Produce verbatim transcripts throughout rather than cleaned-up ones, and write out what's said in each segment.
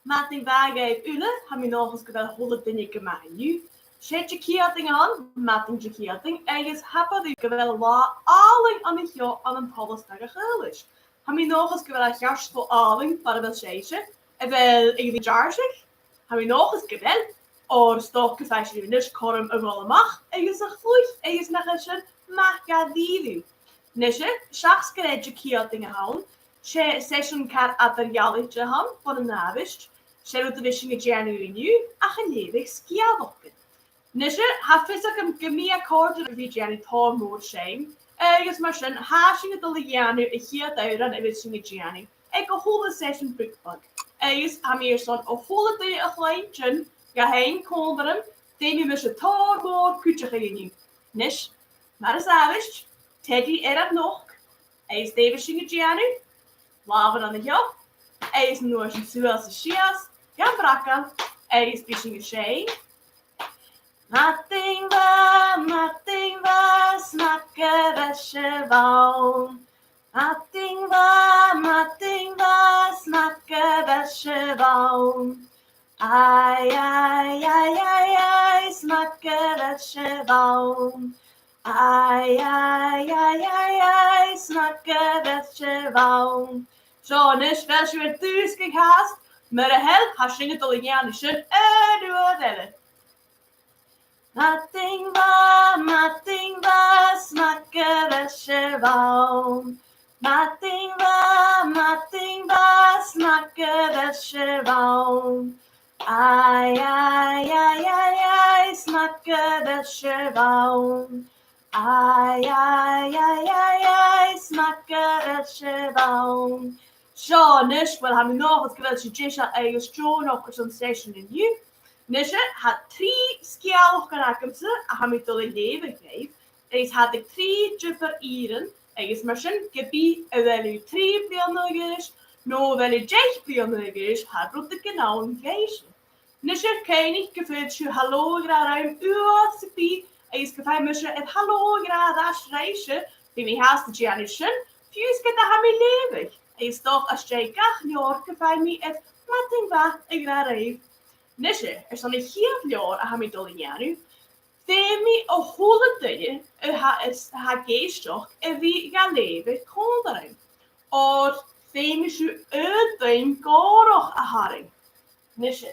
Madainn mhath dhuibh uile, tha mi an dòchas gu bheil a h-uile duine gu math an-diugh. 'S e Diciadain a th' ann, madainn Diciadain, agus tapadh leibh gu bheil latha àlainn an seo ann am Poileas a' Chaolais. Tha mi an dòchas gu bheil e cheart cho àlainn far a bheil sibhse, a bheil sibh a' dèanamh deàrrsadh? Tha mi an dòchas gu bheil, oir 's dòcha gum faigh sibh a-nis cothrom a dhol a-mach agus a chluich agus nach eil sin math dha-rìribh. Nise, seach 's gur e Diciadain a th' ann, 's e seisean car eadar-dhealaichte a th' ann bhon an àbhaist, 's e rud a bhios sinn a' dèanamh an-diugh ach a' leughadh sgeulachdan. Nise, tha fios agam gum bi e a' còrdadh ribh a bhith a' dèanamh tòrr mòr seinn, agus mar sin, tha sinn a' dol a dhèanamh a' chiad òran a bhios sinn a' dèanamh aig a h-uile seisean Bookbug. Agus tha mi airson a h-uile duine a chluinntinn, ga sheinn còmhla rium, feumaidh mise tòrr mòr cuideachaidh an-diugh. Nis, mar as àbhaist, teadaidh air an uchd, agus dè bhios sinn a' dèanamh? Làmhan an seo, agus an uair sin suas is sìos, gam bragail, agus bidh sinn a' seinn. Madainn mhath, madainn mhath, 's math gu bheil sibh ann. Madainn mhath, madainn mhath, 's math gu bheil sibh ann. Ai, ai, ai, ai, ai, 's math gu bheil sibh ann. Ai, ai, ai, ai, ai, 's math gu bheil sibh ann. Seo a-nis, bheil sibh air dùsgadh fhathast? Mura h-eil, tha sinn a' dol a dhèanamh sin aon uair eile. Madainn mhath, madainn mhath, 's math gu bheil sibh ann. Madainn mhath, madainn mhath, 's math gu bheil sibh ann. Ai, ai, ai, ai, ai, 's math gu bheil sibh ann. Ai, ai, ai, ai, ai, 's math gu bheil sibh ann. Seo a-nis, uill, tha mi an dòchas gu bheil sibh deiseil agus deònach airson seisean an-diugh. Nise, tha trì sgeulachdan agamsa a tha mi a' dol a leughadh dhuibh, agus tha iad aig trì diofar ìrean, agus mar sin, ge bith a bheil thu trì bliadhna a dh'aois, no a bheil thu deich bliadhna a dh'aois, tha rudeigin ann dhuibhse. Nise, cuimhnich gum faod sibh halò a ràdh rium uair sam bith, agus gum faigh mise air halò a ràdh air ais ribhse, bidh mi fhathast a' dèanamh sin, fiù 's ged a tha mi a' leughadh, agus 's dòcha às dèidh gach leabhar gum faigh mi air madainn mhath a ràdh ribh. Nise, airson a' chiad leabhar a tha mi a' dol a dhèanamh, feumaidh a h-uile duine a tha, is, a tha ag èisteachd a bhith ga leughadh còmhla rium, oir feumaidh sibh aodainn gòrach a tharraing. Nise,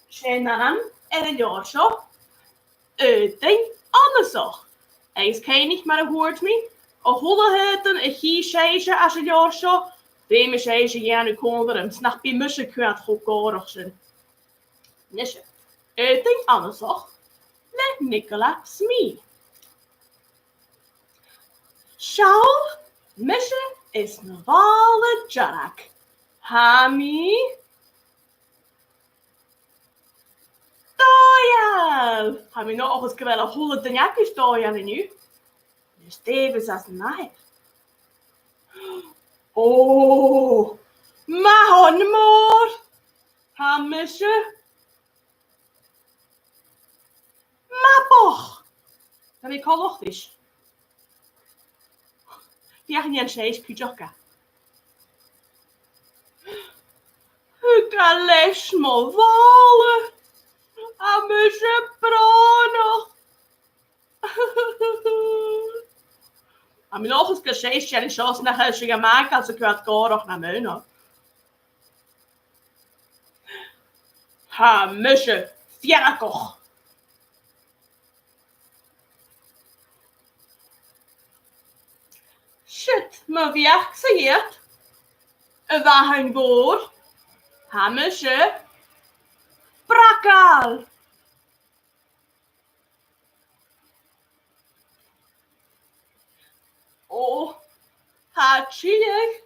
's e an t-ainm air an leabhar seo, Aodainn Annasach. Agus cuimhnich mar a thuirt mi, a h-uile h-aodann a chì sibhse às an leabhar seo, feumaidh sibhse a dhèanamh còmhla rium, 's nach bi mise a' coimhead cho gòrach sin. Nise, Aodainn Annasach le Nicola Smee. Seall, mise is mo mhàla dearg. Tha mi dòigheil! Tha mi an dòchas gu bheil a h-uile duine agaibhse dòigheil an-diugh. Is dè bhios anns an adhar? Ò, mathan mòr! Tha mise mabach! Tha mi coltach ris. Feuch an dèan sibhse cuideachd e. Thug e leis mo mhàla. Tha mise brònach. Tha mi an dòchas gu bheil sibhse a' dèanamh seo, 's nach eil sibh gam fhàgail 's a' coimhead gòrach nam aonar. Tha mise feargach. Siud mo bheachd-sa iad, a mhathan mhòr. Tha mise bragail. Ò, tha e tilleadh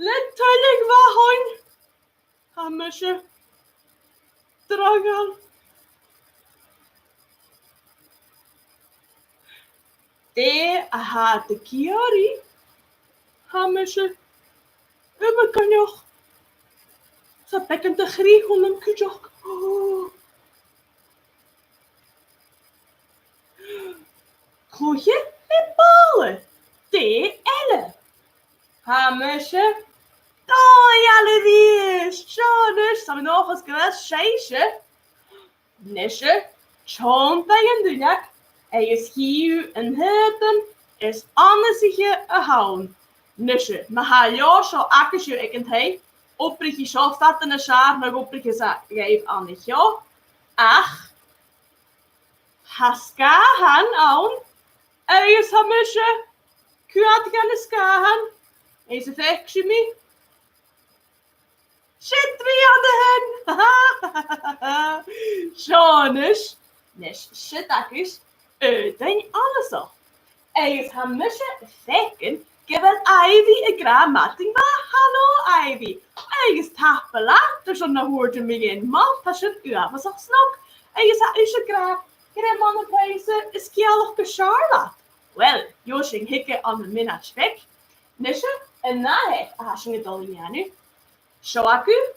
le tuilleadh mhathan. Tha mise draghail. Dè a tha iad ag iarraidh? Tha mise iomagaineach. 'S tha beagan de chrith annam cuideachd. Ò. Cluiche le bàla. Dè eile? Tha mise Ò, a-rithist! Seo a-nis, tha mi an dòchas gu bheil sibhse. Nise, tionndaidh an duilleag, agus chì thu an t-aodann as annasaiche a th' ann. Nise, ma tha an leabhar seo agaibhse aig an taigh, obraichidh seo fada nas fheàrr na dh'obraicheas e dhuibh an seo. Ach tha sgàthan ann, agus tha mise a' coimhead air na sgàthan, agus am faic sibh mi? 'S e triùir a th' ann! Seo a-nis, nis, siud agaibh aodann annasach. Agus tha mise a' faicinn gu bheil Ivy ag ràdh madainn mhath. Halò, Ivy! Agus tapadh leat airson na h-ùine mu dheidhinn, ma tha sin uabhasach snog. Agus tha thusa ag ràdh gur e Mòna Prionnsa an sgeulachd as fheàrr leat. Uill, gheibh sinn thuige ann am mionaid bheag. Nise, an ath rud a tha sinn a' dol a dhèanamh, seo agaibh,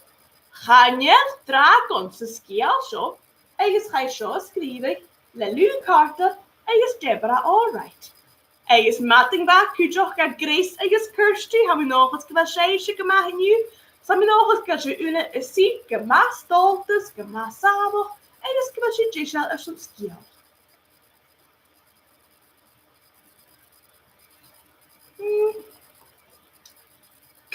chan eil dràgon sa sgeul seo, agus chaidh seo a sgrìobhadh le Lou Carter agus Deborah Allwright. Agus madainn mhath cuideachd air Grace agus Kirsty, tha mi an dòchas gu bheil sibhse gu math an-diugh, 's tha mi an dòchas gu bheil sibh uile a' suidhe gu math stòlda 's gu math sàmhach, agus gu bheil sibh deiseil airson sgeul. Mm.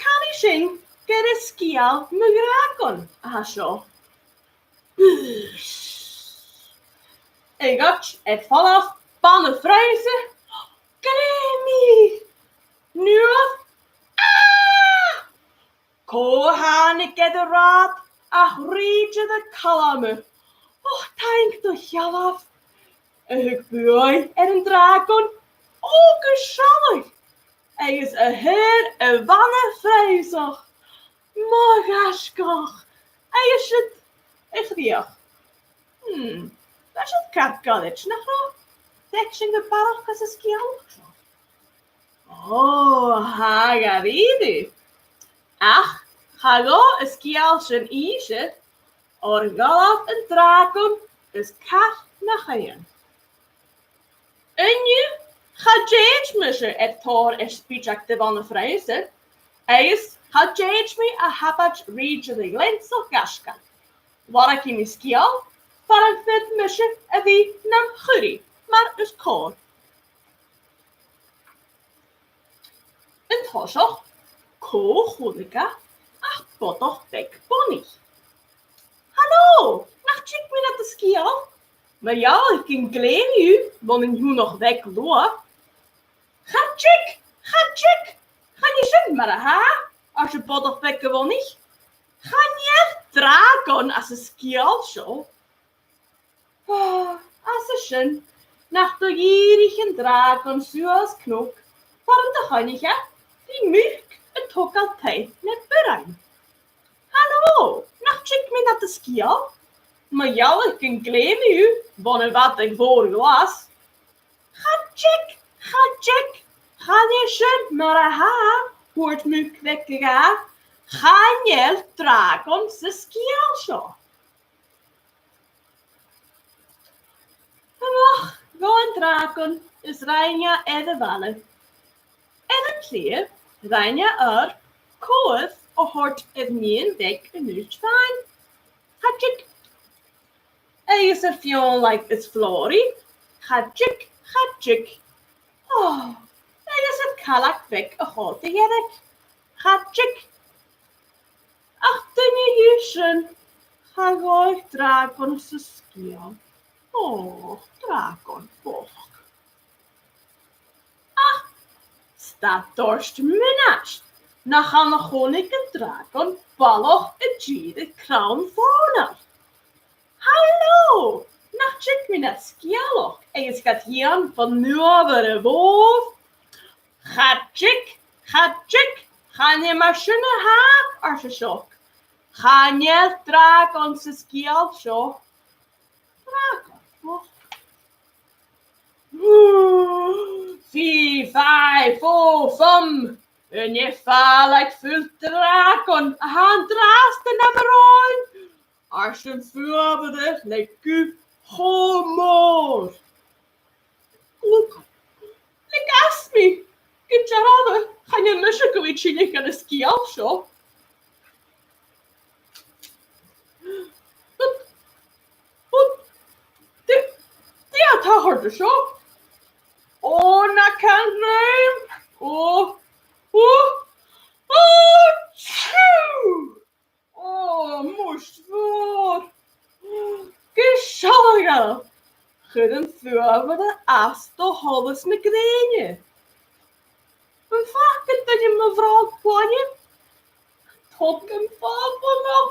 Canaidh sinn gur e sgeul mu dhràgon a tha seo. Aig àite air falbh, Bana-phrionnsa, glèim i! Nuair, ah! Cò thàinig air an rathad ach Rìde de Chaluim. Och, taing do shealbh! A thug buaidh air an dràgon, ò, gu sealladh! Agus a thuirt a' bhana-phrionnsa, mo ghaisgeach! Agus siud a' chrìoch. Hmm, bha siud car goirid, nach robh? Feuch sinn am barrachd às an sgeulachd seo. Ò, tha gu dearbh. Ach cha ghabh an sgeul sin innse oir dh'fhalbh an dràgon is car na chaoin. An-diugh, cha tèid mise air tòir air spìdeag de Bhana-phrionnsa, agus cha tèid mi a shabaid Rìde de Ghleannsach Ghaisgeil. Lorgaidh mi sgeul far am faod mise a bhith nam churaidh, mar as còir. An toiseach, cò chunnaic e ach Bodach Beag Bonnaich. Halò, nach tig mi nad sgeul? Mo ghealladh gun glèidh mi thu bhon an t-sionnach bheag luath. Cha tig, cha tig, chan e sin mar a tha, arsa Bodach Beag a' Bhonnaich. Chan eil dràgon às an sgeul seo. Ò, às a sin, nach do dhìrich an dràgon suas cnoc, far an do chunnaic e, bhith muc a' togail taigh na b' urrainn. Halò, nach tig mi nad sgeul? Mo ghealladh gun glèidh mi thu bhon a' mhadainn mhòr ghlas. Cha tig, cha tig, chan e sin mar a tha, thuirt Muc Bheag a Dhà. Chan eil dràgon sa sgeul seo. Ach, ghabh an dràgon is rinn e air a' bhalla. Air an t-slighe, rinn e oir cobhair a thoirt air nighean bheag an uillt bhàin. Cha tig. Agus air Fionnlagh is Flòraidh, cha tig, cha tig. Ò, agus air Caileag Bheag a' Chòta Dheirg, cha tig. Ach duine dhiubh sin, cha ghabh dràgon sa sgeul. Ò, dràgon bochd. Ach, stad dìreach mionaid, nach ann a chunnaic an dràgon balach a' dìreadh crann-fònadh. Halò! Nach tig mi nad sgeulachd agus gad dhìon bhon uabhar a bhobh? Cha tig, cha tig, chan e mar sin a tha, ars an sioc. Chan eil dràgon sa sgeul seo. Dràgon? Fì, fài, fò, fum. An e fàileadh fuil dràgon a th' ann an-dràsta na mòran? Ars am fuabhar le guth cho mòr. Glug. Leig às mi. Gu dearbh, chan eil mise gu bhith a' tionndadh dhan sgeul seo. Tha e ag ràdh seo. Ò, na can leam. Ò, ò, ò, tiù! Ò, mo chreach. Gu sealladh. Chuir am fuamhaire às do sholas na grèine. Am faca duine mo bhròg glainne? Thog am fàbhla mòr.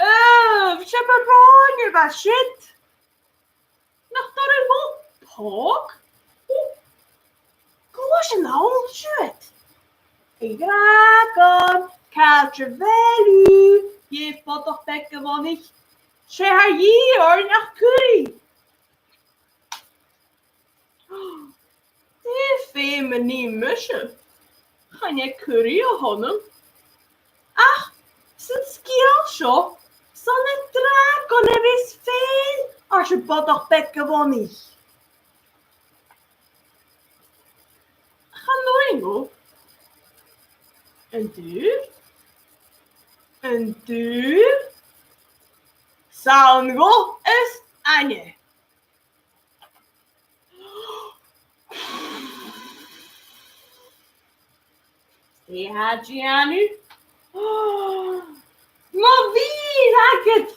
Ò, 's e mo shròn a bha siud. Nach toir thu dhomh pòg? Ò, cò tha sin a' dol siud? A dhràgon, càit a bheil thu? Dh'èigh Bodach Beag a' Bhonaich. 'S e tha dhìth oirnn ach Curaidh. Dè feum a nì mise? Chan e Curaidh a th' annam. Ach san sgeul seo, 's ann an dràgon a bhios fhèin, arsa Bodach Beag a' Bhonaich. Chan urrainn dhomh. An dùil? An dùil? 'S ann dhomh as aithne. Dè tha e a' dèanamh? Mo mhìr agad!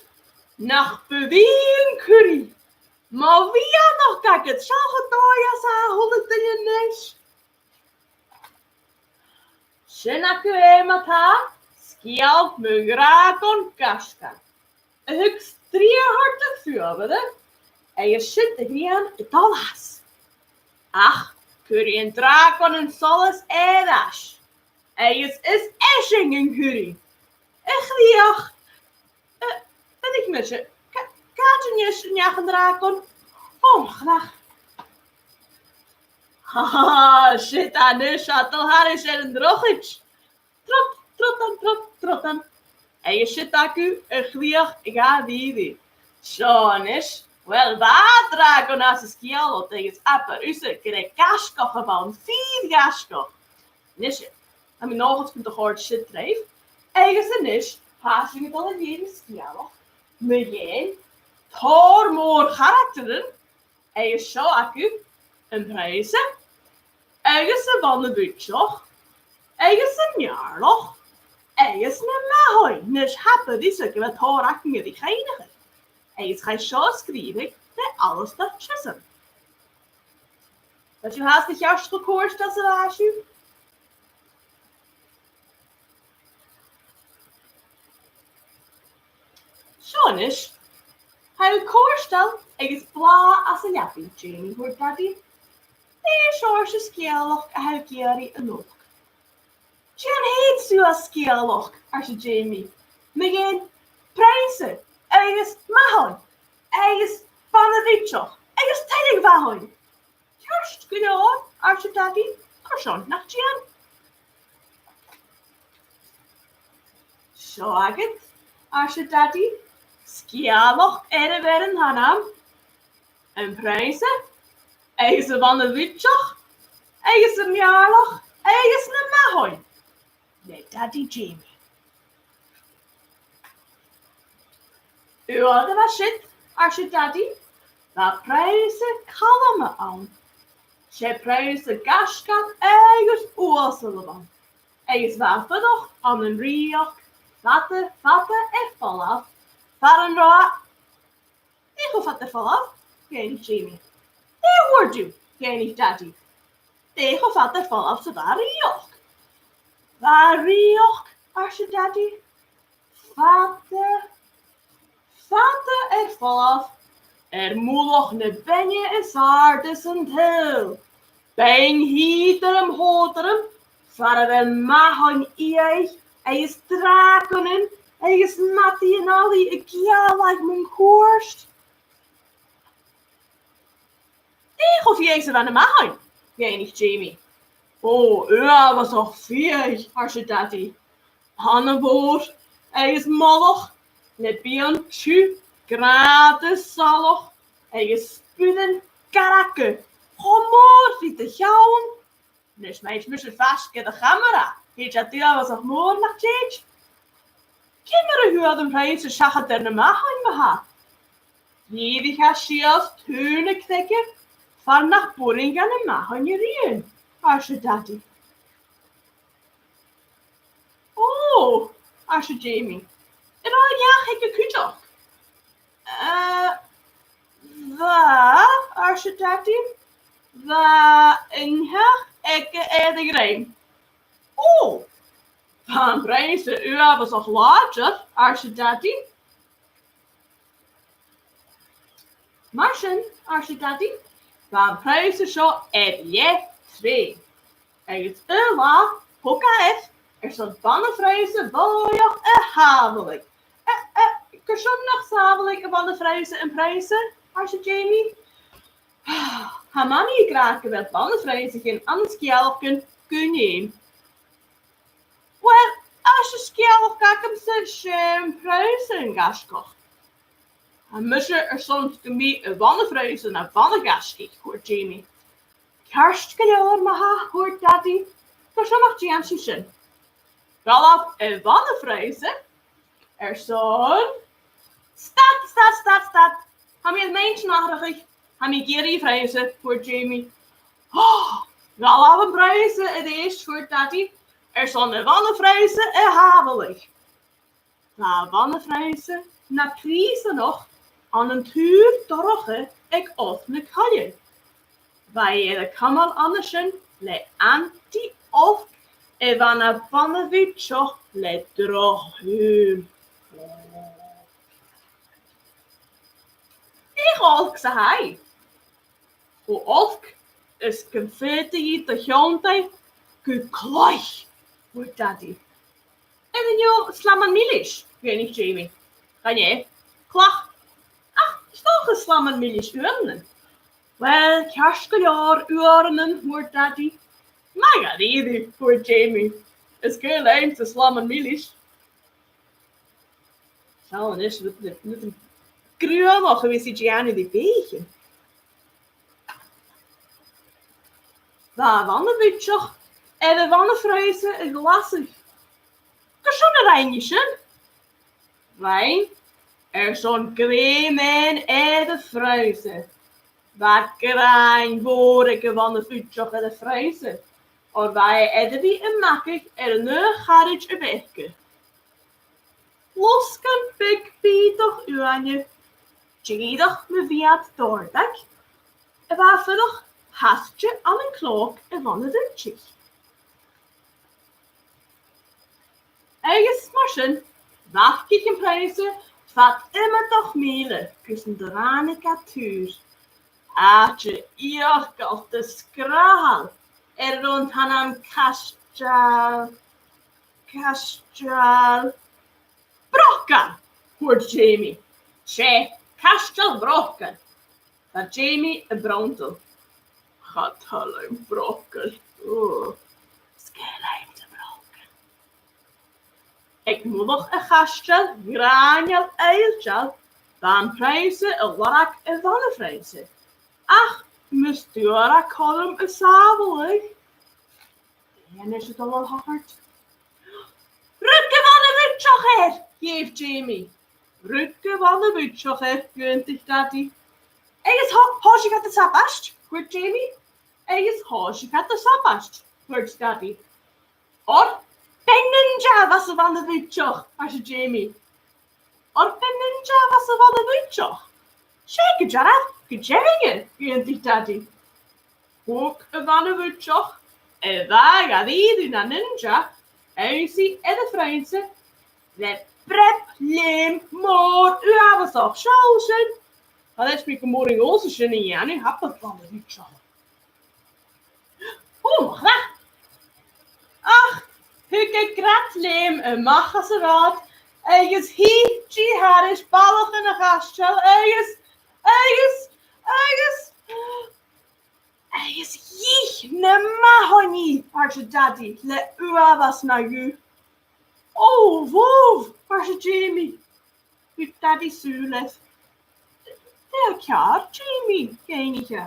Nach bu mhi an Curaidh! Mo mhiann agad! Seall cho dòigheil 's a tha a h-uile duine a-nis. Sin agaibh e ma-thà, sgeul mu dhràgon gaisgeil a thug sgrìobhadh do fuamhaire, agus siud a' ghrian a' dol às. Ach cuiridh an dràgon an solas air ais, agus is esan an Curaidh. A chrìoch, eh, bheil mise, ca-, càit a-nis an deach an dràgon? Ò, mo chreach. Ha, ha, ha, siud e a-nis, a' dol thairis air an drochaid. Trot, trotan, trot, trotan. Agus siud agaibh a' chrìoch dha-rìribh. Seo a-nis, uill, bha dràgon anns an sgeulachd agus abair thusa gur e gaisgeach a bh' ann, fìor ghaisgeach. A-nis, tha mi an dòchas gun do chòrd siud ribh. Agus a-nis, tha sinn a' dol a leughadh sgeulachd mu dheidhinn tòrr mòr charactaran, agus seo agaibh am prionnsa, agus a' bhana-bhuidseach, agus am meàrlaich, agus na mathain. Nis, tha mi a' smaoineachadh gu bheil tòrr againn air a chuimhneachadh, agus chaidh seo a sgrìobhadh le Alasdair Chisholm. A bheil sibh fhathast a' cheart cho cofhurtail 's a bha sibh? Seo a-nis. Tha thu cofhurtail agus blàth anns an leabaidh, Jamie, thuirt Dadaidh. Dè seòrsa sgeulachd a tha thu ag iarraidh a-nochd? Dèan fhèin suas sgeulachd, arsa Jamie, mu dheidhinn prionnsa agus mathain agus bana-bhuidseach agus tuilleadh mhathain. Ceart gu leòr, arsa Dadaidh, carson nach dèan? Seo agad, arsa Dadaidh, sgeulachd air a bheil an t-ainm Am Prionnsa, agus a' Bhana-bhuidseach, agus am Meàrlaich, agus na Mathain, le Dadaidh Jamie. Uair a bha siud, arsa Dadaidh, bha prionnsa calma ann. 'S e prionnsa gaisgeil agus uasal a bh' ann, agus bha e a' fuireach ann an rìoghachd fada, fada air falbh, far an robh Dè cho fada air falbh? dh'fhaighnich Jamie. Dè thuirt thu? dh'fhaighnich Dadaidh. Dè cho fada air falbh 's a bha an rìoghachd? Bha an rìoghachd, arsa Dadaidh, fada, fada air falbh air mullach na beinne as àirde san t-saoghal. Beinn shìos air a' chòmhdhail, far a bheil mathain fhiadhaich agus dràgonan agus madaidhean-allaidh a' gealladh mun cuairt. Dè cho fiadhaich 's a bha na mathain? dh'fhaighnich Jamie. Ò, uabhasach fiadhaich, arsa Dadaidh. Ana-mhòr agus molach, le bian tiugh, grànda salach, agus spùilean garga cho mòr ri do cheann. Nis, ma thèid mise faisg air a' chamara, thèid e uabhasach mòr, nach tèid? Ciamar a fhuair am prionnsa seachad air na mathain, ma-thà? Dh'èirich e sìos taobh na creige far nach b' urrainn dhan a' mhathain a ruighinn, arsa Dadaidh. Ò, arsa Jamie. An robh an each aige cuideachd? Eh, bha, arsa Dadaidh. Bha an t-each aige air a dhruim. Ò, bha am prionnsa uabhasach làidir, arsa Dadaidh. Mar sin, arsa Dadaidh, bha am prionnsa seo air leth treun. Agus aon latha, thog e air airson bana-phrionnsa bhòidheach a shàbhaladh. Eh, eh, carson nach sàbhaladh a' bhana-phrionnsa am prionnsa? arsa Jamie. Tha Mamaidh ag ràdh gu bheil bana-phrionnsa ann an sgeulachdan gun fheum. Uill, tha sgeulachd agamsa, 's e am prionnsa an gaisgeach. Tha mise airson gum bi a' bhana-phrionnsa na bhana-ghaisgich, thuirt Jamie. Ceart gu leòr, ma-thà, thuirt Dadaidh, carson nach dèan sinn sin? Dh'fhalbh a' bhana-phrionnsa airson... Stad, stad, stad, stad. Tha mi air m' inntinn atharrachadh. Tha mi ag iarraidh a' phrionnsa, thuirt Jamie. Ò, dh'fhalbh am prionnsa a-rithist, thuirt Dadaidh, airson a' bhana-phrionnsa a shàbhaladh. Bha a' bhana-phrionnsa na prìosanach ann an tùr dorcha aig olc na coille. Bha i air a cumail an sin le antaidh olc a bha na bana-bhuidseach le droch-fhuil. Dè cho olc 's a tha i? Cho olc is gum faodadh i do thionndadh gu clach, thuirt Dadaidh. An e shlaman milis? dh'fhaighnich Jamie. Chan e. Clach. Ach 's dòcha slaman milis uaireannan. Uill, ceart gu leòr uaireannan, thuirt Dadaidh. Math dha-rìribh, thuirt Jamie. Is caomh leamsa slaman milis. Seall a-nis, rud, rud, rud gruamach a bhios i a' dèanamh ri beathaichean. Bha a' bhana-bhuidseach air a' bhana-phrionnsa a ghlasadh. Carson a rinn i sin? Bha i airson grèim fhaighinn air a' phrionnsa. Bha gràin mhòr aig a' bhana-bhuidseach air a' phrionnsa, oir bha e air a bhith a' magadh air an aon charaid a bh' aice. Losgann beag bìodach uaine, dìreach mu mheud d' òrdaig, a bha a' fuireach fhathast ann an clòc a' bhana-bhuidseach. Agus mar sin, bhagaich am prionnsa fad iomadach mìle gus an do ràinig e tùr. Àite fhiacalta sgràthail air an robh an t-ainm Caisteal, Caisteal Brocail, thuirt Jamie. 'S e, Caisteal Bhrocail. Bha Jamie a' bronntail. Cha toil leam brocail. Ugh. 'S caomh leamsa brocail. Aig mullach a' chaisteil ghràineil aillteil, bha am prionnsa a' lorg a' bhana-phrionnsa. Ach mus d' fhuair e cothrom a sàbhaladh, dè a-nis a' dol a thachairt? Rug a' bhana-bhuidseach air! dh'èigh Jamie. Rug a' bhana-bhuidseach air, dh'aontaich Dadaidh. Agus thò-, thòisich iad a' sabaid, thuirt Jamie. Agus thòisich iad a' sabaid, thuirt Dadaidh. Oir b' e ninja a bh' anns a' bhana-bhuidseach, arsa Jamie. Oir b' e ninja a bh' anns a' bhana-bhuidseach? 'S e gu dearbh, gu deimhinn, dh'aontaich Dadaidh. Thug a' bhana-bhuidseach, a bha dha-rìribh na ninja, air a phrionnsa le breab leum mòr uabhasach. Seall sin. Chan eil mi gu mòr an dòchas sin a dhèanamh, tha e bana-bhuidseach. Ò, mo chreach! Ach thug e grad leum a-mach às an rathad agus thuit i thairis balach na chaisteil agus, agus, agus, agus dh'ith na mathain i, arsa Dadaidh le uabhas na ghuth. Ò, bhobh! arsa Jamie. Thug Dadaidh sùil air. Dè tha ceàrr, Jamie? dh'fhaighnich e.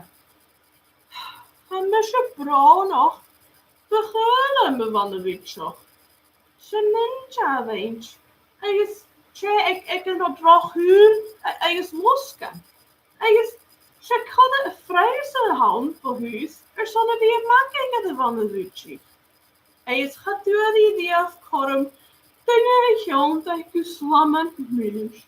Tha mise brònach, bu chaomh leam a' bhana-bhuidseach. 'S e ninja a bh' innte, agus 'S e aig, aig an robh droch shùil a-, agus losgann. Agus 's e coire a' phrionnsa a th' ann bho thùs airson a bhith a' magadh air a' bhana-bhuidse. Agus cha d' fhuair i riamh cothrom duine a thionndadh gu slaman mìnis.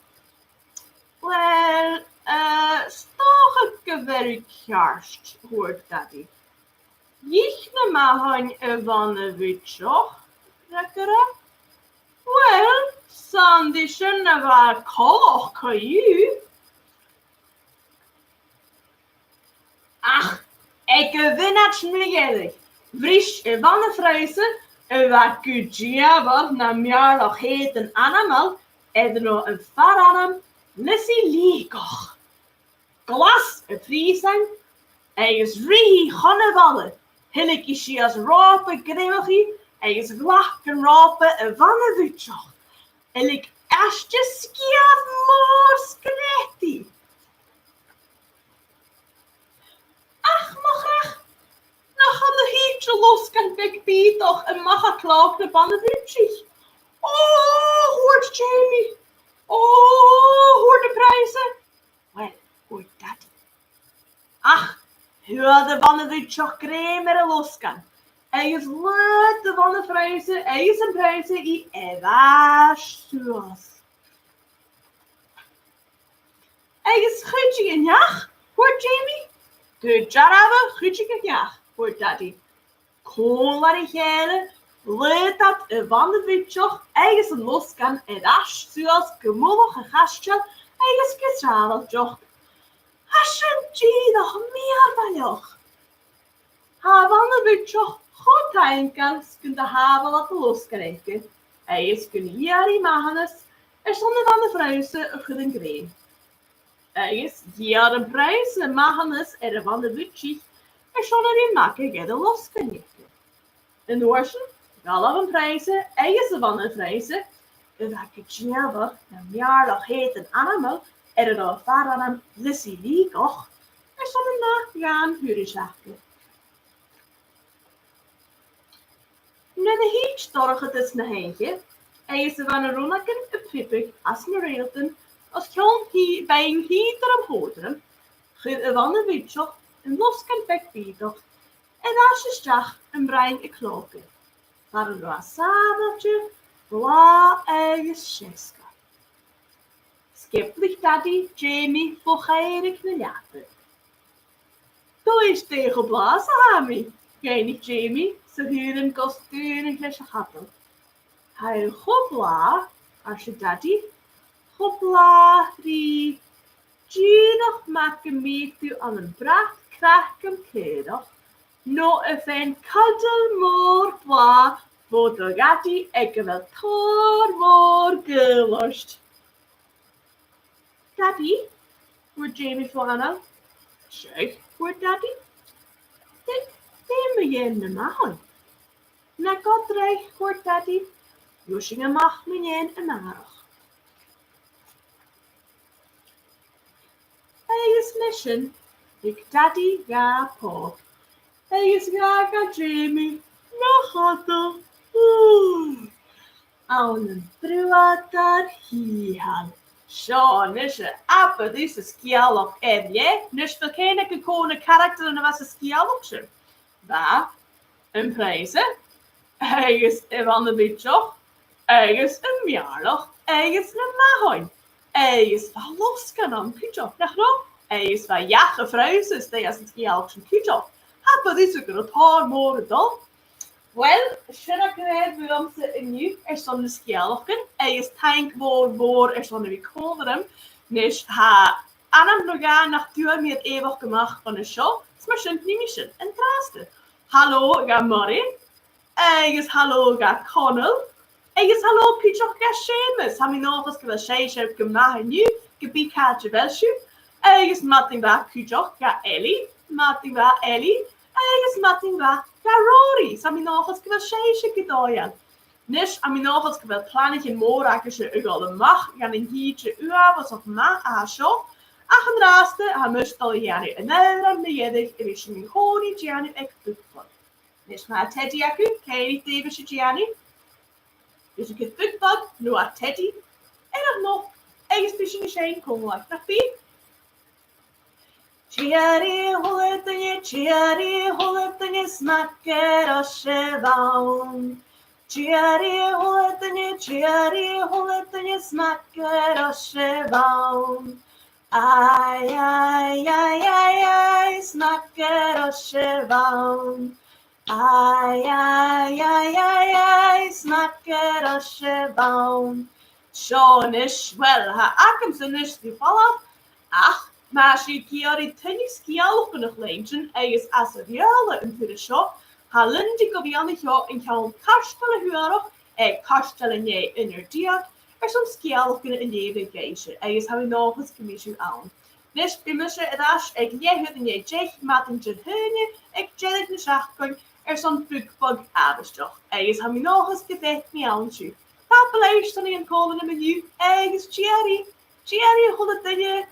Uill, eh, 's dòcha gu bheil thu ceart, thuirt Dadaidh. Dh'ith na mathain a' bhana-bhuidseach, fhreagair e. Uill, 's ann ri sin a bha e coltach co-dhiù. Ach aig a' mhionaid mu dheireadh, bhris a' bhana-phrionnsa, a bha gu dìomhair na mèirleach shèidean ainmeil, air an robh am far-ainm Lizzie Leacock. Glas a' phrìosain, agus ruith i chun a' bhalla, thilg i sìos ròpa greimeachaidh agus ghlac an ròpa a' bhana-bhuidseach. Thilg aiste sgiamh mòr sgreataidh. Ach mo chreach, nach ann a thìde an losgann beag bìodach a-mach à clòg na bana-bhuidsich. Ò, thuirt Jamie. Ò, thuirt am prionnsa. Uill, thuirt Dadaidh. Ach fhuair a' bhana-bhuidseach grèim air an losgann, agus laigh a' bhana-phrionnsa agus am prionnsa i air ais suas. Agus chuidich an each, thuirt Jamie. Gu dearbh, chuidich an each, thuirt Dadaidh. Còmhla ri chèile, laigh iad a' bhana-bhuidseach agus an losgann air ais suas gu mullach a' chaisteil agus gu sàbhailteachd. Tha sin dìreach mìorbhaileach. Tha a' bhana-bhuidseach cho taingeil 's gun do shàbhail iad an losgann aige, agus gun iarr i mathanas airson a' bhana-phrionnsa a chur an grèim. Agus dh'iarr am prionnsa mathanas air a' bhana-bhuidsich airson a bhith a' magadh air an losgann aige. An uair sin, dh'fhalbh am prionnsa agus a' bhana-phrionnsa, a bha gu dìomhair na mèirleach shèidean ainmeil air an robh am far-ainm Lizzie Leacock, airson an ath dhàn-thurais aca. Nuair a thìde dorchadas na h-oidhche, agus a bha na rionnagan a' priobadh às na reultan os cionn beinn shìtheil an t-sòidhirm, chuir a' bhana-bhuidseach an losgann beag bìodach air ais a-steach am broinn a clòga, far an robh e sàbhailte, blàth agus seasgair. Sgioblaich Dadaidh Jamie fo chàradh na leapa. Dòigh, dè cho blàth 's a tha mi, dh'fhaighnich Jamie 's a dh'fhuair e gus dùnadh leis a' chadal. Tha thu cho blàth, arsa Dadaidh, cho blàth ri dìreach mar gum biodh tu ann am brat craiceann caorach, no a' faighinn cudail mòr blàth bho do dhadaidh aig a bheil tòrr mòr gaoil ort. Dadaidh, thuirt Jamie fo anail. Seadh, thuirt Dadaidh. Dè, dè mu dheidhinn na mathain? Na gabh dragh, thuirt Dadaidh. Gheibh sinn a-mach mu dheidhinn a-màireach. Agus leis sin, thug Dadaidh dha pòg, agus dh'fhàg e Jamie na chadal. Ooh. Ann am bruadar shìtheil. Seo a-nis, abair thusa sgeulachd air leth. A-nis, a bheil cuimhne agaibh cò na caractaran a bha sa sgeulachd sin? Bha am prionnsa, agus a' bhana-bhuidseach, agus am mèirleach, agus na mathain, agus bha losgann ann cuideachd, nach robh? Agus bha each a' phrionnsa a-staigh san sgeulachd sin cuideachd. Abair thusa gun robh tòrr mòr a' dol. Uill, sin agaibh e bhuamsa an-diugh airson na sgeulachdan, agus taing mhòr, mhòr airson a bhith còmhla rium. A-nis, tha ainm no dhà nach d' fhuair mi air èigheachd a-mach bhon a seo, is mar sin nì mi sin an-dràsta. Halò dha Murray, agus halò dha Conall, agus halò cuideachd dha Seumas. Tha mi an dòchas gu bheil sibhse gu math an-diugh, ge bith càit a bheil sibh. Agus madainn mhath cuideachd dha Ellie, madainn mhath Ellie, agus madainn mhath dha Rory. Tha mi an dòchas gu bheil sibhse gu dòigheil. A-nis, tha mi an dòchas gu bheil planaichean mòra agaibhse a' dol a-mach dhan an t-sìde uabhasach math a tha seo, ach an-dràsta, tha mise a' dol a dhèanamh an òran mu dheireadh a bhios sinn an-còmhnaidh a' dèanamh aig Bookbug. A-nis, ma tha teadaidh agaibh, ciamar a tha sibh a' dèanamh? Bidh sibh a' cur Bookbug no ar teadaidh air an oidhche, agus bidh sinn a' seinn còmhla, nach bi? Tìoraidh a h-uile duine, tìoraidh a h-uile duine, 's math gun robh sibh ann. Tìoraidh a h-uile duine, tìoraidh a h-uile duine, 's math gun robh sibh ann. Ai, ai, ai, ai, ai, 's math gun robh sibh ann. Ai, ai, ai, ai, ai, 's math gun robh sibh ann. Seo a-nis, uill, tha agamsa a-nis ri falbh, ach ma tha sibh ag iarraidh tuilleadh sgeulachdan a chluinntinn agus às a' Bheurla an turas seo, tha Lindy gu bhith ann an seo an ceann cairteal a huarach aig cairteal an dèidh aon uair deug airson sgeulachdan a leughadh dhuibhse, agus tha mi an dòchas gum bi sibh ann. Nis, bidh mise air ais aig leth-uair an dèidh deich madainn Dihaoine aig deireadh na seachdain airson Bookbug àbhaisteach, agus tha mi an dòchas gum faic mi ann sibh. Tapadh leibh airson a bhith còmhla rium an-diugh, agus tìoraidh, tìoraidh a h-uile duine.